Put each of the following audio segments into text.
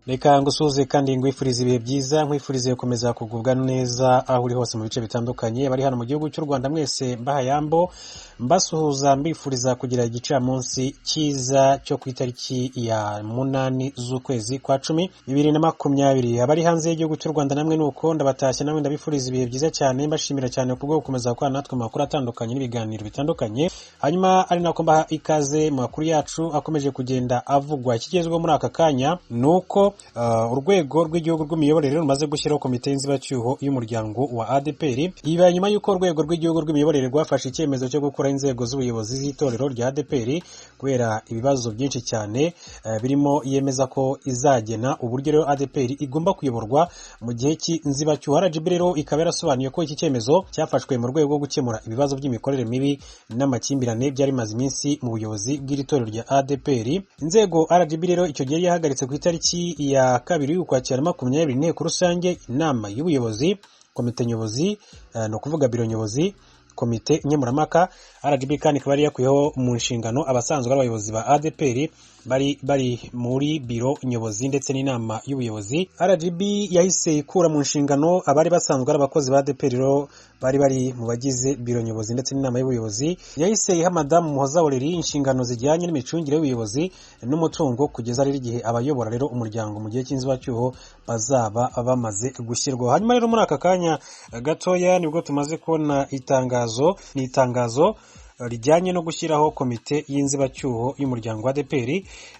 Reka ngusuhuze kandi ngwifurize ibihe byiza, nkwifurize gukomeza kugubwa neza aho uri hose mu bice bitandukanye. Bari hano mu gihugu cy'u Rwanda mwese mbahayambo, mbasuhuza mbifuriza kugira igicamunsi cyiza cyo ku itariki ya 8 z'ukwezi kwa 10 2020. Abari hanze y'igihugu cy'u Rwanda namwe nuko ndabatashye, namwe ndabifuriza ibihe byiza cyane, mbashimira cyane kubwo gukomeza gukorana natwe mu makuru atandukanye n'ibiganiro bitandukanye. Hanyuma ari nako mbaha ikaze mu makuru yacu akomeje kugenda avugwa. Ikigezweho muri aka kanya ni uko urwego rw'igihugu rw'imiyoborere rumaze gushyiraho komite y'inzibacyuho y'umuryango wa ADEPR. Ibaye nyuma y'uko urwego rw'igihugu rw'imiyoborere rwafashe icyemezo cyo gukora inzego z'ubuyobozi z'itorero rya ADEPR kubera ibibazo byinshi cyane, birimo yemeza ko izagena uburyo rero ADEPR igomba kuyoborwa mu gihe cy'inzibacyuho. RGB rero ikaba yarasobanuye ko iki cyemezo cyafashwe mu rwego rwo gukemura ibibazo by'imikorere mibi n'amakimbirane byari bimaze iminsi mu buyobozi bw'iri torero rya ADEPR. Inzego RGB rero icyo gihe yahagaritse ku itariki ya 2 y'Ukwakira 20 inteko rusange, inama y'ubuyobozi, komite nyobozi, ni ukuvuga biro nyobozi, komite nkemurampaka. RGB kandi ikaba yari yakuyeho mu nshingano abasanzwe ari abayobozi ba ADEPR bari muri biro nyobozi ndetse n'inama y'ubuyobozi. RGB yahise ikura mu nshingano abari basanzwe ari abakozi ba ADEPR rero bari mu bagize biro nyobozi ndetse n'inama y'ubuyobozi. Yahise iha Madamu Muhoza Aurélie inshingano zijyanye n'imicungire y'ubuyobozi n'umutungo kugeza rero igihe abayobora rero umuryango mu gihe cy'inzibacyuho bazaba bamaze gushyirwaho. Hanyuma rero muri aka kanya gatoya nibwo tumaze kubona itangazo, ni itangazo rijyanye no gushyiraho komite y'inzibacyuho y'umuryango wa ADEPR.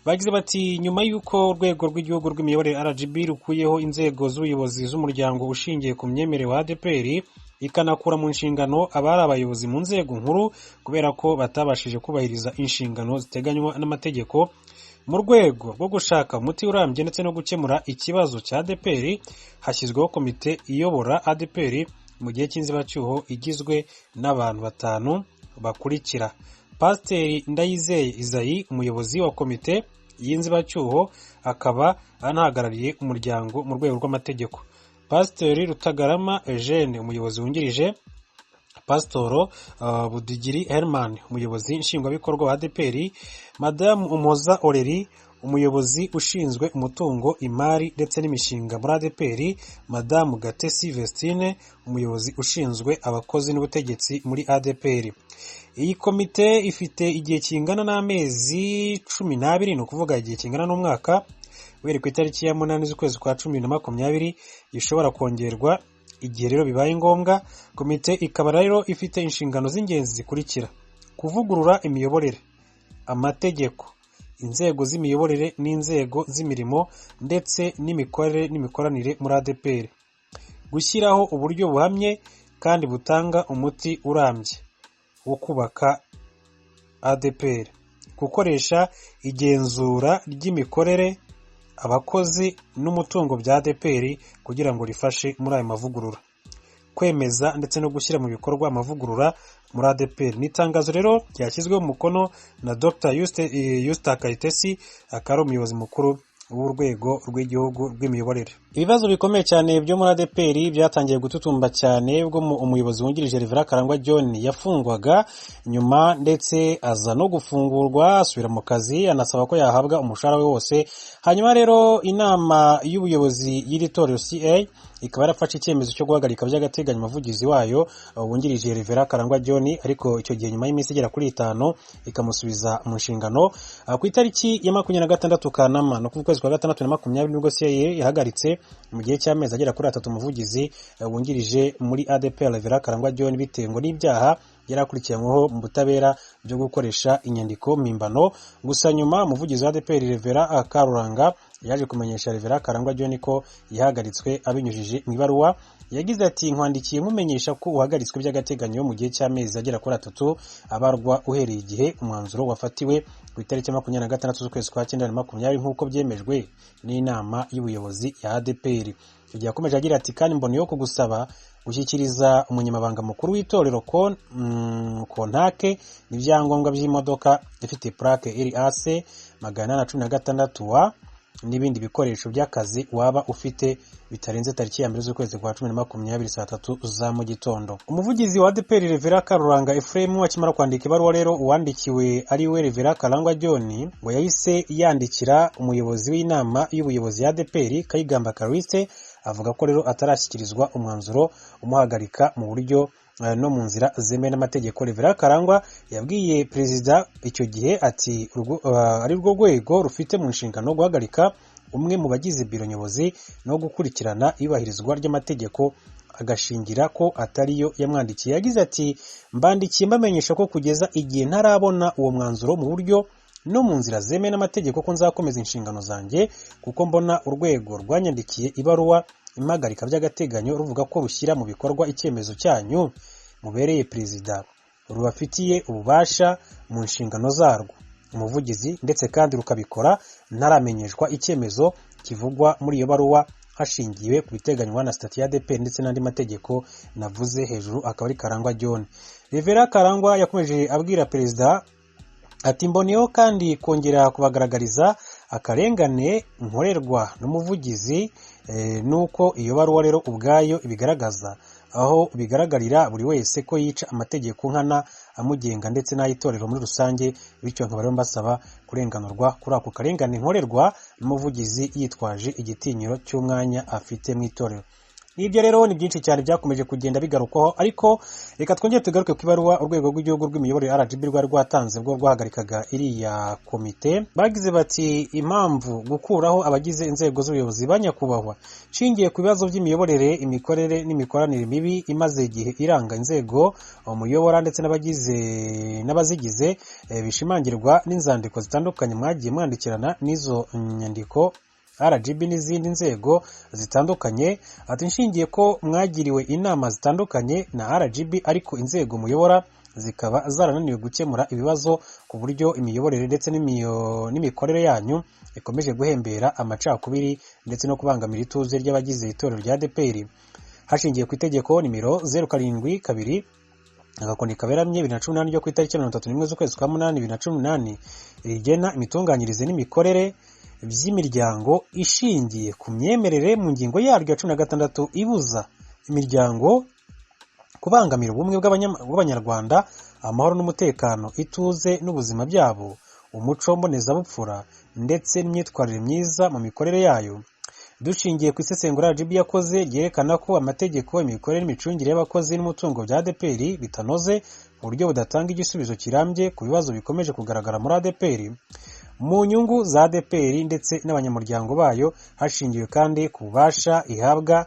Bagize bati: nyuma y'uko urwego rw'igihugu rw'imiyoborere RGB rukuyeho inzego z'ubuyobozi z'umuryango ushingiye ku myemerere wa ADEPR, ikanakura mu nshingano abari abayobozi mu nzego nkuru kubera ko batabashije kubahiriza inshingano ziteganywa n'amategeko, mu rwego rwo gushaka umuti urambye ndetse no gukemura ikibazo cya ADEPR, hashyizweho komite iyobora ADEPR mu gihe cy'inzibacyuho igizwe n'abantu 5 bakurikira: Pasiteri Ndayizeye Isaie, umuyobozi wa komite y'inzibacyuho akaba anahagarariye umuryango mu rwego rw'amategeko; Pasiteri Rutagarama Eugene, umuyobozi wungirije; Pasitoro Budigiri Herman, umuyobozi nshingwabikorwa wa ADEPR; Madamu Umuhoza Aurélie, umuyobozi ushinzwe umutungo, imari ndetse n'imishinga muri ADEPR; Madamu Gatesi Vestine, umuyobozi ushinzwe abakozi n'ubutegetsi muri ADEPR. Iyi komite ifite igihe kingana n'amezi 12, ni ukuvuga igihe kingana n'umwaka uhereye ku itariki ya 8 z'ukwezi kwa 10 na 20, gishobora kongerwa igihe rero bibaye ngombwa. Komite ikaba rero ifite inshingano z'ingenzi zikurikira: kuvugurura imiyoborere, amategeko, inzego z'imiyoborere n'inzego z'imirimo ndetse n'imikorere n'imikoranire muri ADEPR, gushyiraho uburyo buhamye kandi butanga umuti urambye wo kubaka ADEPR, gukoresha igenzura ry'imikorere, abakozi n'umutungo bya ADEPR kugira ngo rifashe muri ayo mavugurura, kwemeza ndetse no gushyira mu bikorwa amavugurura muri ADEPR. Ni itangazo rero ryashyizweho umukono na Dr Usta Kayitesi, akaba ari umuyobozi mukuru w'urwego rw'igihugu rw'imiyoborere. Ibibazo bikomeye cyane byo muri ADEPR byatangiye gututumba cyane ubwo umuyobozi wungirije Reverend Karangwa John yafungwaga nyuma ndetse aza no gufungurwa asubira mu kazi, anasaba ko yahabwa umushahara we wose. Hanyuma rero inama y'ubuyobozi y'iri torero CA ikaba yarafashe icyemezo cyo guhagarika by'agateganyo umuvugizi wayo wungirije Reverend Karangwa John, ariko icyo gihe nyuma y'iminsi igera kuri 5 ikamusubiza mu nshingano. Ku itariki ya 26 Kanama, no ku kwezi kwa 6 na 20, nibwo CA yahagaritse mu gihe cy'amezi agera kuri 3 umuvugizi wungirije muri ADEPR Reverend Karangwa John, bitewe ngo n'ibyaha yari akurikiranyweho mu butabera byo gukoresha inyandiko mpimbano. Gusa nyuma umuvugizi wa ADEPR Reverend Karuranga yaje kumenyesha Reverend Karangwa John ko yahagaritswe abinyujije mu ibaruwa. Yagize ati: nkwandikiye nkumenyesha ko uhagaritswe by'agateganyo mu gihe cy'amezi agera kuri 3 abarwa uhereye igihe umwanzuro wafatiwe ku itariki ya 26 z'ukwezi kwa 9 na 20, nk'uko byemejwe n'inama y'ubuyobozi ya ADEPR. Icyo gihe yakomeje agira ati: kandi mboneyeho kugusaba gushyikiriza umunyamabanga mukuru w'itorero kontake n'ibyangombwa by'imodoka ifite plaque RAC 816 wa n'ibindi bikoresho by'akazi waba ufite bitarenze tariki ya 1 z'ukwezi kwa 10 saa 3 za mu gitondo. Umuvugizi wa ADEPR Rev Karuranga Ephraim akimara kwandika ibaruwa rero, uwandikiwe ari we Rev Karangwa John ngo yahise yandikira umuyobozi w'inama y'ubuyobozi ya ADEPR Kayigamba Callixte, avuga ko rero atarashyikirizwa umwanzuro umuhagarika mu buryo no mu nzira zemewe n'amategeko. Rev Karangwa yabwiye perezida icyo gihe ati ari rwo rwego rufite mu nshingano guhagarika umwe mu bagize biro nyobozi no gukurikirana iyubahirizwa ry'amategeko, agashingira ko atariyo yamwandikiye. Yagize ati mbandikiye mbamenyesha ko kugeza igihe ntarabona uwo mwanzuro mu buryo no mu nzira zemewe n'amategeko ko nzakomeza inshingano zanjye, kuko mbona urwego rwanyandikiye ibaruwa impagarika by'agateganyo ruvuga ko rushyira mu bikorwa icyemezo cyanyu mubereye perezida, rubafitiye ububasha mu nshingano zarwo umuvugizi, ndetse kandi rukabikora ntaramenyeshwa icyemezo kivugwa muri iyo baruwa hashingiwe ku biteganywa na sitati ya ADEPR ndetse n'andi mategeko navuze hejuru. Akaba ari Karangwa John. Rev Karangwa yakomeje abwira perezida ati mboneyeho kandi kongera kubagaragariza akarengane nkorerwa n'umuvugizi, nuko iyo baruwa rero ubwayo ibigaragaza, aho bigaragarira buri wese ko yica amategeko nkana amugenga ndetse n'ay'itorero muri rusange, bityo nkaba rero mbasaba kurenganurwa kuri ako karengane nkorerwa n'umuvugizi yitwaje igitinyiro cy'umwanya afite mu itorero. Nibyo rero ni byinshi cyane byakomeje kugenda bigarukwaho, ariko reka twongere tugaruke ku ibaruwa urwego rw'igihugu rw'imiyoborere RGB rwari rwatanze bwo rwahagarikaga iriya komite. Bagize bati impamvu gukuraho abagize inzego z'ubuyobozi ba nyakubahwa, nshingiye ku bibazo by'imiyoborere, imikorere n'imikoranire mibi imaze igihe iranga inzego umuyobora ndetse n'abazigize, bishimangirwa n'inzandiko zitandukanye mwagiye mwandikirana n'izo nyandiko RGB n'izindi nzego zitandukanye. Ati nshingiye ko mwagiriwe inama zitandukanye na RGB, ariko inzego muyobora zikaba zarananiwe gukemura ibibazo ku buryo imiyoborere ndetse n'imikorere yanyu ikomeje guhembera amacakubiri ndetse no kubangamira ituze ry'abagize itorero rya ADEPR. Hashingiwe ku itegeko nimero 072 agakoni kaberamye 2018 ryo ku itariki 31 z'ukwezi kwa 8 2018 rigena imitunganyirize n'imikorere by'imiryango ishingiye ku myemerere, mu ngingo yaryo ya 16 ibuza imiryango kubangamira ubumwe bw'Abanyarwanda, amahoro n'umutekano, ituze n'ubuzima byabo, umuco mbonezabupfura ndetse n'imyitwarire myiza mu mikorere yayo. Dushingiye ku isesengura RGB yakoze ryerekana ko amategeko, imikorere n'imicungire y'abakozi n'umutungo bya ADEPR bitanoze mu buryo budatanga igisubizo kirambye ku bibazo bikomeje kugaragara muri ADEPR mu nyungu za ADEPR ndetse n'abanyamuryango bayo. Hashingiwe kandi ku bubasha ihabwa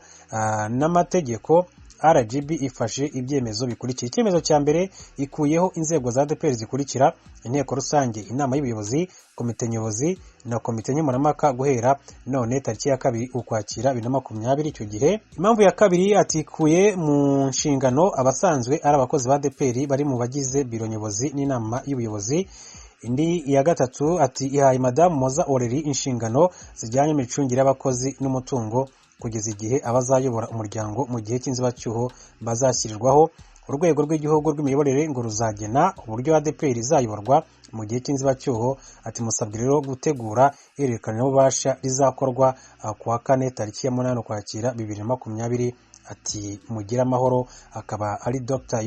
n'amategeko, RGB ifashe ibyemezo bikurikira. Icyemezo cya mbere, ikuyeho inzego za ADEPR zikurikira: inteko rusange, inama y'ubuyobozi, komite nyobozi na komite nkemurampaka, guhera none tariki ya 2 Ukwakira 2020. Icyo gihe impamvu ya kabiri, atikuye mu nshingano abasanzwe ari abakozi ba ADEPR bari mu bagize biro nyobozi n'inama y'ubuyobozi. Indi ya gatatu, ati ihaye Madamu Moza Aurelie inshingano zijyanye n'imicungire y'abakozi n'umutungo kugeza igihe abazayobora umuryango mu gihe cy'inzibacyuho bazashyirirwaho. Urwego rw'igihugu rw'imiyoborere ngo ruzagena uburyo ADEPR izayoborwa mu gihe cy'inzibacyuho. Ati musabwe rero gutegura ihererekanabubasha rizakorwa ku wa 4 tariki ya 8 Ukwakira 2020. Ati mugire amahoro. Akaba ari Dr.